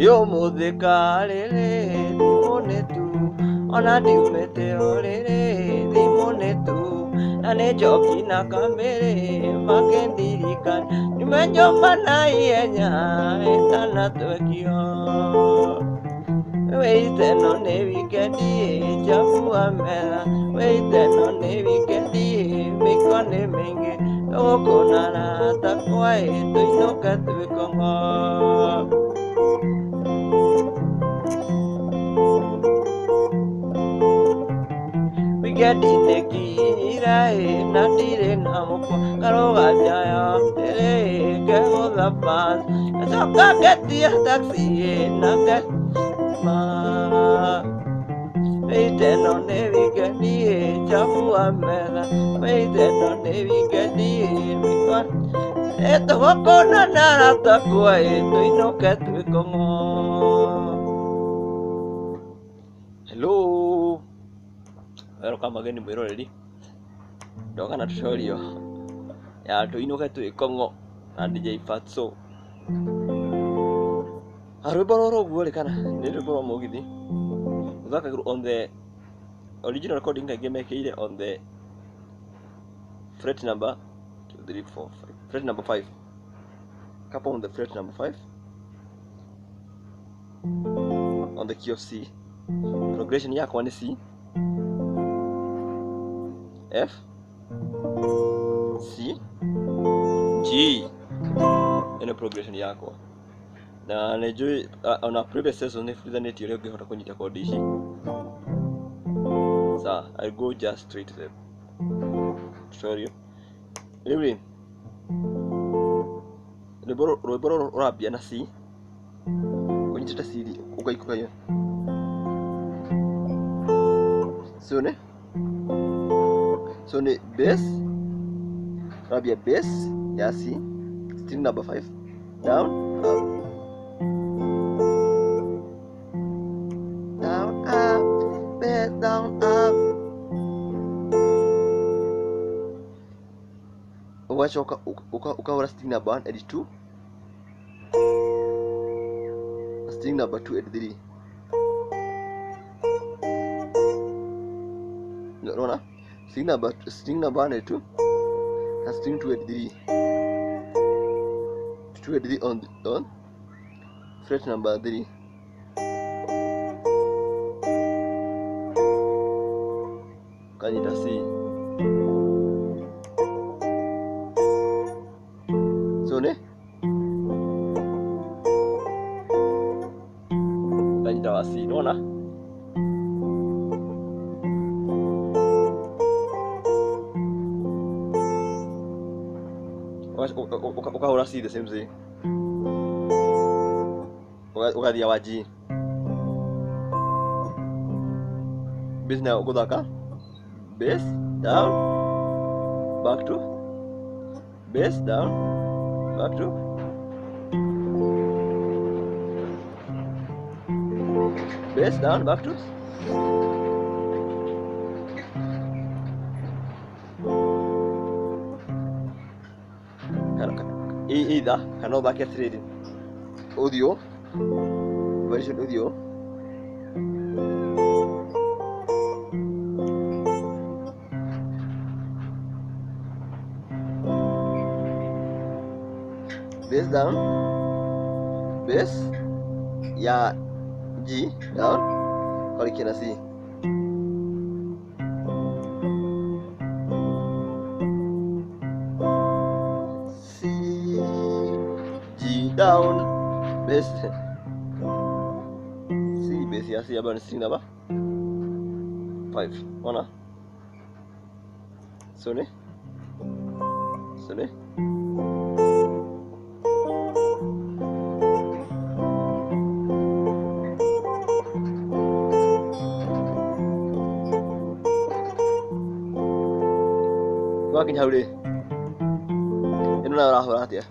Ũmũthĩ karĩrĩ thimũ nĩ tu, ona ndiumĩte ũrĩrĩ thimũ nĩ tu, na nĩ njoki na kamĩrĩ makĩndirikania nyume nyũmba na ihenya ĩtanatwekio. Wĩite no nĩ wikendi chafua metha, wĩite no nĩ wikendi mĩiko nĩ mĩingĩ, tũgũkũna arata kwaĩ tũinũke twĩ kong'o. Wikendi nĩ nginyire ĩ na ndirĩ na mũkwa, ngarũga njayo ndĩrĩ ngegũtha bus, ngacoka ngetia taxi ĩ na ngema. Wĩite no nĩ wikendi ĩ chafua metha, wĩite no nĩ wikendi ĩ mĩkwa ĩ tũgũkũna na arata kwaĩ tũinũke twĩ kong'o. Hello, welcome again mwĩroreri, ndoka na tutorial ya tũinũke twĩ kong'o na DJ Fatxo. Rwĩmbo rũrũ ũguo rĩ, kana nĩ rwĩmbo rwa mũgithi, rũthakagĩrwo on the original recording, kaingĩ mekĩire on the fret number 2 3 4 5, fret number 5, couple on the fret number 5 on the key of C. Progression yakwa nĩ C F C G, ĩno progression yakwa, na nĩ njũĩ ona previous session nĩ bundithanĩtie ũrĩa ũngĩhota kũnyita chord ici. Sawa, I go just straight to the tutorial. Rĩu rĩ, rwĩmbo rũrũ rũrambia na C, ũnyitĩte C rĩ, ũgaikũrũka yo, so nĩ bass, ũrambia bass ya C, string number 5, down up down up bass down up, ũgacoka ũkahũra string number 1 and 2, string number 2 and 3. Unaona, string number 1 and 2 na string 2 and 3, 2 and 3 on fret number 3. Ukanyita C, so nĩ ukanyita wa C, nĩwona? Ukahũra C the same thing, ũgathiĩ wa G, bass nayo ũgũthaka bass down back to bass down back to bass down back to. Either kana ũthake atĩrĩrĩ, ũthiũ variation, ũthiũ bass down, bass ya G down, ũkarĩkia na C. C G down bass C, bass ya C ambayo ni string number 5, ona? So nĩ wakinya hau rĩ, ĩno nayo ũrahũra atĩa?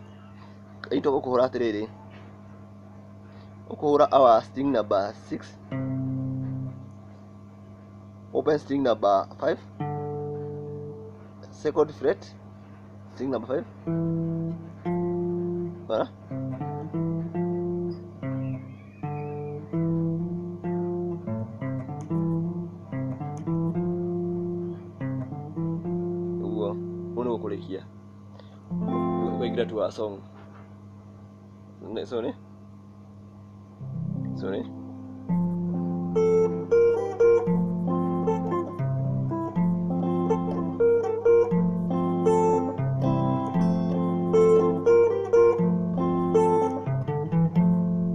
Ito ũkũhũra atĩrĩrĩ, ũkũhũra our string number 6, open string number 5, second fret, string number 5. Ona? to our song. Sorry. Sorry.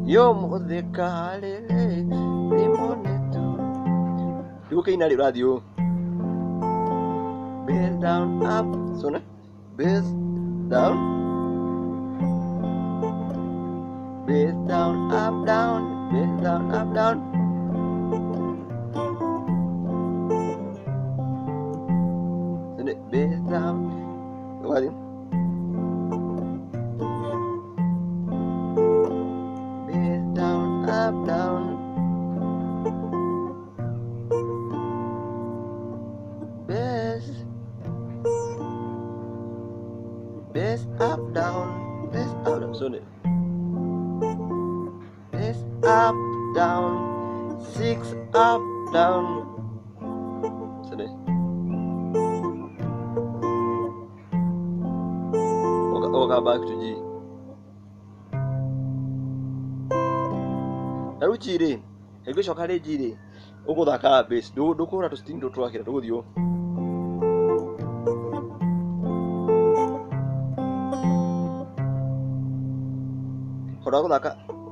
Yo muthekalele limonetu. Ndigukaina rĩ ũrathiĩ ũũ. Bass down up. Sorry. Bass down. Bass down up down. Bass down up down. Sorry. Bass down. Ũgathiĩ. Bass down up down. Bass. Bass up down. Bass up down. Sorry. Bass up down. 6 up down. Sorry. Oka back to G. Na rĩu G rĩ, ĩngĩcoka rĩ G rĩ, ũgũthaka bass, ndũkũhũra tũ string tũtũ twakĩra, tũgũthiĩ ũũ. Handũ ha gũthaka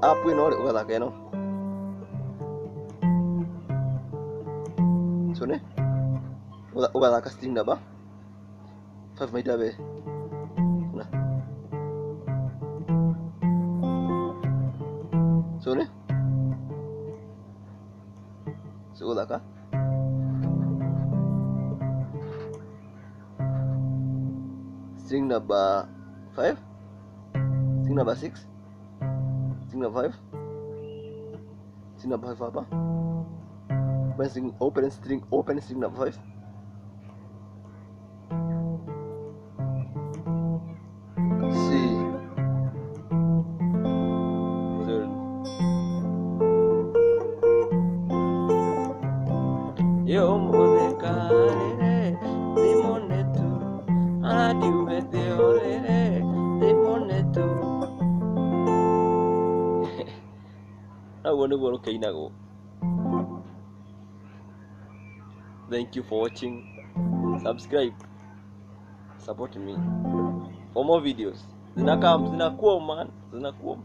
up ĩno rĩ, ũgathaka ĩno. Sorry. Ũgathaka string number 5 maita be. Na. Sorry. So ũgathaka string number 5, string number 6, string number 5, string number 5 hapa. Open string number 5. C. Third. Yo muthekalele limonetu aradiumete olele limonetu. Ũguo nĩguo rũkĩinagwo. Thank you for watching. Subscribe. Support me for more videos. Zinakam, zinakuwa man, zinakuwa.